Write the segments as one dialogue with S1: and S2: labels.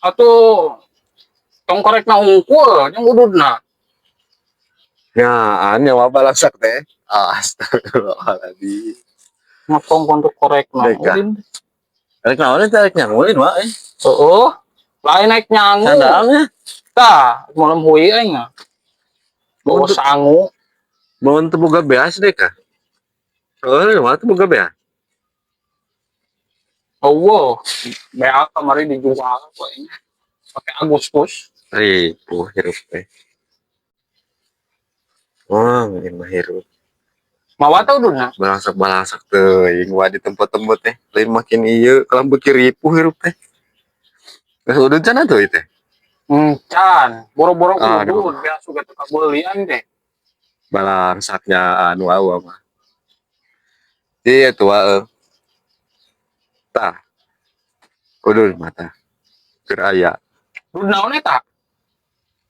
S1: Atuh tong korekna hungkul jeung ududna.
S2: Nyaan nyawa balangsak teh. Astagfirullahaladzim.
S1: Ngapong kontuk korekna.
S2: Baik, ah.
S1: Ulin.
S2: Rek naon teh, rek nyangulin wa eh.
S1: Heeh. Lain naik nyangu.
S2: Sandalnya.
S1: Tah, malam hui aing mah. Bawa sangu.
S2: Mau teu boga beas deh kah? Oh, mah teu boga beas.
S1: Oh, beak kamari dijual ku aing. Pakai Agustus.
S2: Ripuh hirup teh. Wah, ini mah hirup.
S1: Mawa teh ududna.
S2: Balangsak-balangsak teuing wa di tempat-tempat teh. Lain makin ieu kalah beuki ripuh hirup teh. Geus udud cenah tuh teh.
S1: Can, boro-boro
S2: Aduh.
S1: Udud beas juga teu kabeulian teh.
S2: Balangsaknya anu awa mah. Iya tua eh. Tah. Udud mata. Keur aya.
S1: Udud naon eta?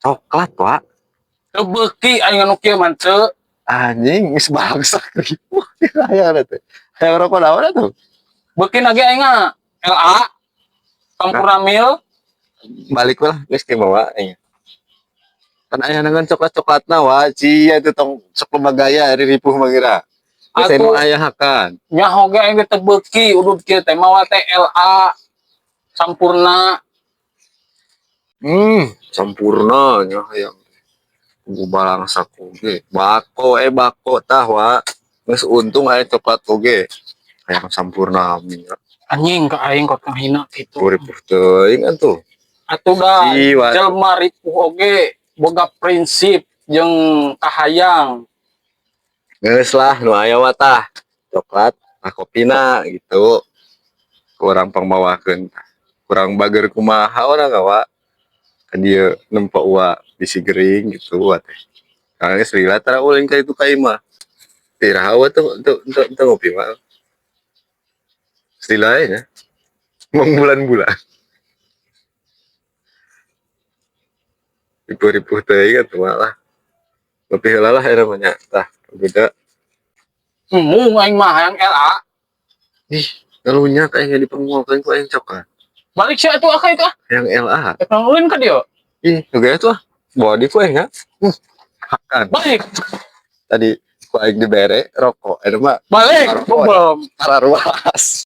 S2: Coklat, Pak.
S1: Teu beuki aing anu kieu mah ceu.
S2: Anjing, geus balangsak ripuh. Hayang teh. Hayang rokok naon atuh?
S1: Beuki lagi aing mah LA. Sampurna Mil.
S2: Balik lah, geus ke bawa aing. Kan aya dengan coklat-coklatna wa, cia itu tong sok loba gaya ari ripuh mah geura. Geus
S1: Atuh.
S2: anu aya hakan.
S1: Nyaho ge aing teh teu beuki udud kieu teh, mawa teh LA Sampurna.
S2: Sampurna nya hayang. Tunggu balangsak oge. Bako eh bako tah wa. Geus untung aya coklat oge. Hayang Sampurna Mil.
S1: Anjing ka aing kot ngahina kitu.
S2: Ripuh teuing atuh.
S1: Atuh da
S2: Si, wa.
S1: Jelema ripuh oge boga prinsip jeung kahayang.
S2: Geus lah nu aya wa tah. Coklat, ah kopina gitu. Kurang pangmawakeun. Kurang bager kumaha urang wa. Ka dieu nempo wa bisi gering gitu wa teh. Karena geus lila tara ulin ka itu ka imah. Tiraha wa tuh tuh tuh tuh ngopi mah. Lila nya. Mangbulan-bulan. Ripuh-ripuh teuing atuh mah lah. Ngopi heula lah eta mah nya. Tah, beda.
S1: Embung aing mah hayang LA.
S2: Ih, kalunya kayaknya dipenguakeun ku aing coklat.
S1: Balik sia atuh akay tah.
S2: Yang LA.
S1: Rek ulin ka dieu.
S2: Ih, nu tuh ah. Bawa di ku aing ha. Hakan.
S1: Balik,
S2: Tadi ku aing dibere rokok. Eta mah
S1: balik,
S2: Rokok.
S1: Belum.
S2: Pararuas.